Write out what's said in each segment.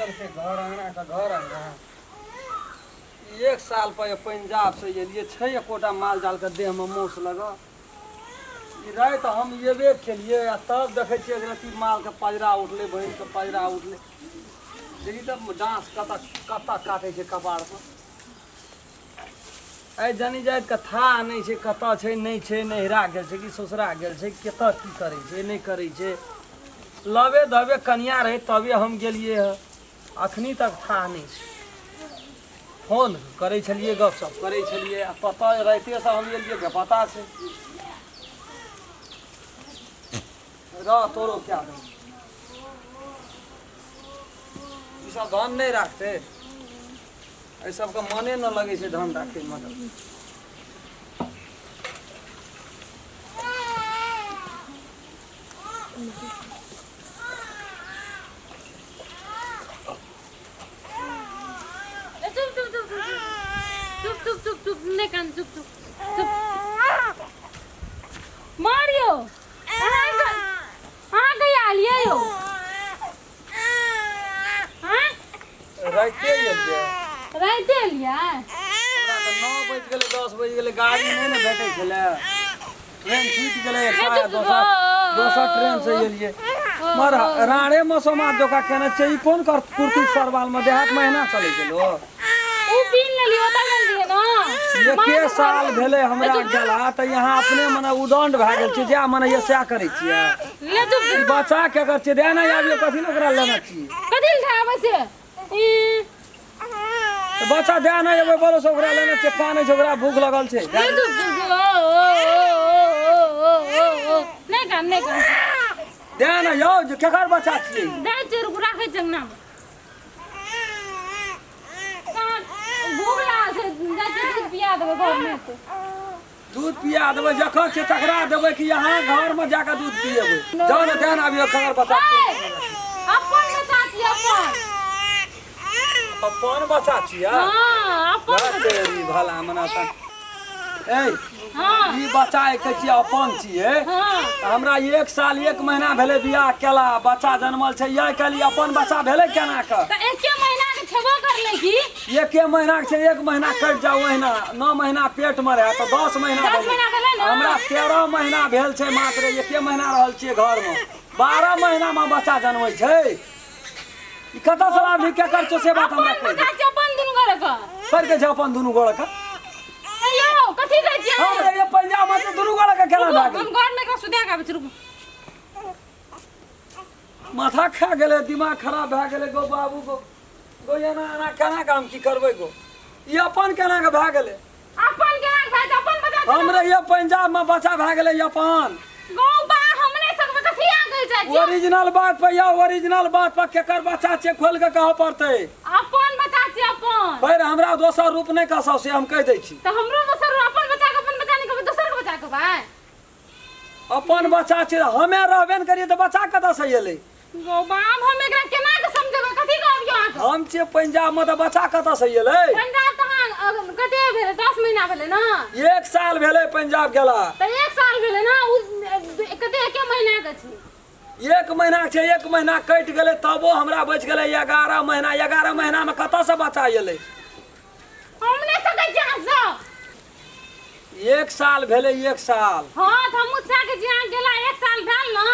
देलकै घर अङ्गना के घर अङ्गना। एक साल पर पंजाब से एलियै, छै एकोटा माल जाल के देह में मौस लगल। ई राति हम एबे केलियै आ तब देखै छियै एक रत्ती माल के पजरा उठलै, बहिन के पजरा उठलै। देखी तऽ डाँस कतऽ कतऽ काटै छै कपार पर। एहि जनी जातिके थाह नहि छै कतऽ छै नहि छै, नैहरा गेल छै कि ससुरा गेल छै, कतऽ की करै छै नहि करै छै। लबे धबे कनिया रहै तबे हम गेलियै हँ, अखनी तक थाह नहि छै। फोन करै छलियै, गपशप करै छलियै आ कतऽ रातिएसँ हम एलियै बेपता छै। रह तोरो क्या देबै, ई सब धन नहि राखतै, एहि सबके मने न लगै छै धन राखैमे। तऽ चुप चुप चुप चुप चुप चुप चुप चुप नहि कान, चुप चुप चुप। मारियो, अहाँ कहिया एलियै यौ? आँय? राइते एलियै। राइते एलियै? हमरा तऽ 9 बजि गेलै, 10 बजि गेलै, गाड़ी नहि ने भेटै छलै, ट्रेन छूटि गेलै एकटा। चुप, चुप, दोसर दोसर ट्रेन से एलियै। मर राणे मौसम जोका केने छै। ई कोन कर कुर्ती सरवाल मे देहात मे एना चलै छै लोक? उ पीन लेलियै, ओतऽ गेल रहियै ने। एके साल भेलै हमरा गेला तऽ यहाँ अपने मने उदंड भए गेल छै, जएह मने ये सएह करै छियै। ले चुप। ई बच्चा के अगर छियै दे नहि आबियौ, कथी लए ओकरा लेने छियै? कथी लए ठाबै से ई? तऽ बच्चा दे नहि अबै बोलो से ओकरा लेने छियै, कानै छै, ओकरा भूख लगल छै। ले चुप चुप चुप, ओ ओ ओ ओ ओ ओ ओ, नहि कान, नहि कान। दे नहि यौ, जे केकर बच्चा छियै? दै छियै, रुकू, राखै छियै अंगनामे। भूख लागल छै, जाइ छियै दूध पिया देबै घरमे तऽ। दूध पिया देबै जखन छै तकरा देबै कि यहाँ घरमे जाकऽ दूध पिएबै? जाउ ने, ध्यान आबियौ ककर बच्चा छियै। अपन बच्चा छियै, अपन। अपन बच्चा छियै? हँ, अपन बच्चा। तेरी भला मना तक ए। हँ। ई बच्चा एक छियै, अपन छियै? हँ। तऽ हमरा 1 साल 1 महीना भेलै बियाह केला, बच्चा जनमल छै। यह कहली अपन बच्चा भेलै केना कऽ? तऽ एके महीना के छेबो करलै की? एके महीना के छै, 1 महीना कटि जाउ, ओहिना 9 महीना पेट मे रहै तऽ 10 महीना 10 भेलै। महीना भेलै ने? हमरा 13 महीना भेल छै मात्र, एके महीना रहल छियै घरमे, 12 महीना मे बच्चा जनमै छै। ई कतऽ से आबी, केकर छौ से बात हमरा अपन कहि दे। बच्चा छै, अपन दुनू गोरे के। पर के छै अपन दुनू गोड़ के? ए यौ, कथी कहै छियै? हम रहियै पंजाब मे तऽ दुनू गोड़ के केना भए गेल? हम घरमे एकरा सुता के आबै छी, रुकू। माथा खा गेलै, दिमाग खराब भए गेलै। गो बाबू गो गो, एना एना केना के हम की करबै गो? ई अपन केना के भए गेलै? अपन केना के भए छै? अपन बच्चा छै। हम रहियै पंजाब मे, बच्चा भए गेलै अपन। गौ बा, हम नहि सकबै, कथी आ गेल जाइ छियै? ओरिजिनल बात पर या ओरिजिनल बात पर केकर बच्चा छै खोल के कहऽ पड़तै। अपन बच्चा छै, अपन। फेर हमरा दोसर रूप नहि कसौ, से हम कहि दै छी। तऽ हमरो दोसर अपन बच्चा के अपन बच्चा नहि कहबै, दोसर के बच्चा कहबै? अपन बच्चा छै, हमे रहबे ने करियै तऽ बच्चा कतऽ से एलै? गौ बाप, हम एकरा केना के समझेबै? कथी कहबियौ अहाँके? हम छियै पंजाब मे तऽ बच्चा कतऽ से एलै? पंजाब तऽ अहाँ कते भेलै, 10 महीना भेलै ने? 1 साल भेलै पंजाब गेला। तऽ 1 साल भेलै ने, उ कते एके महीना के छै। 1 महीना छै, 1 महीना कटि गेलै तबो हमरा बचि गेलै 11 महीना। 11 महीना मे कतऽ से बच्चा एलै? हम नहि सकै छी अहाँ से। 1 साल भेलै, 1 साल। हँ, तऽ हमहूँ सएह कहै छी, अहाँ गेला 1 साल भेल ने,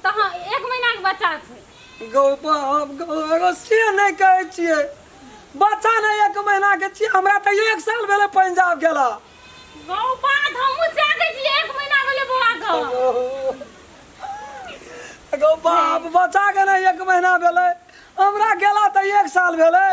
तऽ हँ, 1 महीना के बच्चा छै। गौ बाप गौ, एगो से नहि कहै छियै, बच्चा नहि 1 महीना के छियै, हमरा तऽ 1 साल भेलै पंजाब गेला। गौ बा, तऽ हमहूँ सएह कहै छियै, 1 महीना भेलै बौआ के। गौ बाप, बच्चा के नहि 1 महीना भेलै, हमरा गेला तऽ 1 साल भेलै।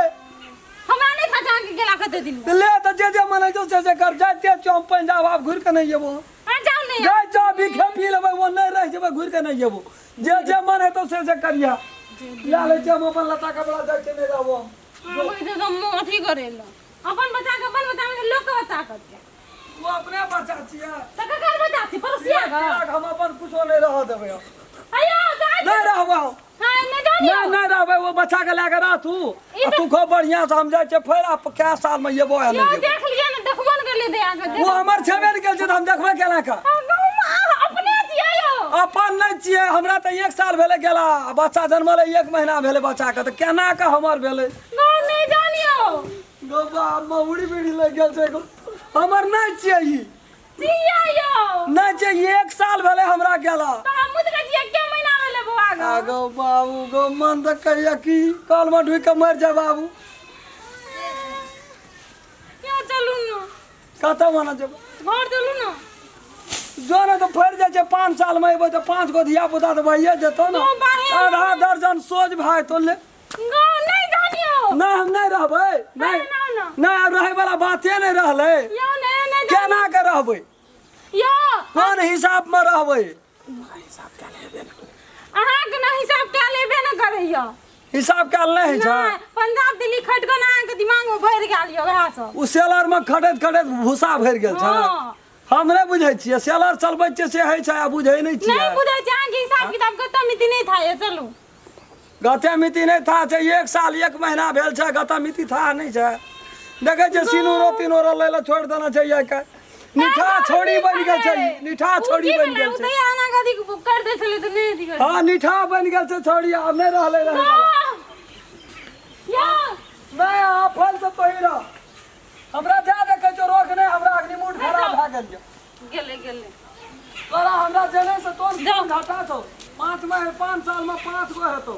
हमरा नहि था जान के गेला कते दिन ले तऽ जे जे मन होइ से से कर। जाइते छियौ हम पंजाब, आब घुरि कऽ नहि जेबो। हाँ, जाउ नहि। जाइ छौ, भीखे पी लेबै, ओ नहि रहि जेबै, घुरि कऽ नहि जेबो। जे जे मन हेतौ से से करिहा। लए लै छियै हम अपन लत्ता कपड़ा, जाइ छियै, नहि रहबो हम। हाँ, ओहि तऽ हम अथी करे लो अपन बच्चा के अपन बच्चा में लोक के बच्चा करते। तू अपने बच्चा छियै। तऽ ककर बच्चा छी, पड़ोसिया के? हम अपन कुछो नहि रहऽ देबै हम। अयो जाइ। नहि रहबै हम। हाँ, नहि जाउ। नहि, नहि रहबै। ओ बच्चा के लए कऽ रह तू आ तू खूब बढ़िआँ से। हम जाइ छियै, फेर आब कए साल मे एबो या यौ नहि जेबो। देख लियै ने, देखबो ने करलियै दया के। ओ हमर छेबे नहि कयल छै तऽ हम देखबै केना कऽ? अपने छियै यौ। अपन नहि छियै। हमरा तऽ एक साल भेलै गेला आ बच्चा जन्मलै, एक महीना भेलै बच्चाके, तऽ केना कऽ हमर भेलै? गो नहि जानियो। गो बाप, महुरी बीड़ी लागि गेल छै गो। हमर नहि छियै ई। छियै यौ। नहि छियै, एक साल भेलै हमरा गेला। तऽ हमहूँ तऽ कहै छियै एके महीना भेलै बौआ गो। आ गो बाबू गो, मन तऽ कहैया कि कलमे ढुकि कऽ मरि जाय बाबू। यौ चलू ने। कतऽ माना जेबै? घर चलू ने। जो ने तऽ फड़ि जाइ छै। 5 सालमे अयबै तऽ 5 गो धिया पुता तऽ भइए जेतौ ने। गो बाहे। आधा दर्जन सोझ भाय तो ले। गो नहि जानियो। नहि, हम नहि रहबै, नहि। ना, ना। नहि, आब रहै वाला बाते नहि रहलै। यौ नहि, नहि। केना के रहबै? यौ। कोन हिसाबमे रहबै? अहाँके ने हिसाब कए लेबे ने करैया। हिसाब कयल नहि होइ छै। नहि, पंजाब दिल्ली खटि कऽ ने अहाँके दिमागमे भरि गेल यऽ वएह सब। ओ सेलरमे खटैत खटैत भूसा भरि गेल छै। हँ। हम नहि बुझै छियै, सेलर चलबै छियै से होइ छै, आ बुझै नहि छियै। नहि बुझै छियै अहाँके हिसाब किताब, कतऽ मिति नहि था यऽ, चलू। गते मिति नहि था छै। एक साल एक महीना भेल छै, गते मिति था नहि छै। देखै छियै, सिनूरो तिनूरो लै लए छोड़ि देने छै। आइ काल्हि निठा छौड़ी बनि गेल छै, निठा छौड़ी बनि गेल छै। अना कथी कर दै छलै तऽ नहि अथी कर। हँ, निठा बनि गेल छै छौड़ी, आब नहि रहलै रहै वाला। यौ। नहि, अहाँ फल से पहिर हमरा जा देखै छौ, रोक नहि हमरा, अखनी मूड खराब भए गेल यऽ। गेलै गेलै। तोरा हमरा जनै से तोर जाउ। घाटा छौ। 5 महीना, 5 साल में 5 गो हेतौ।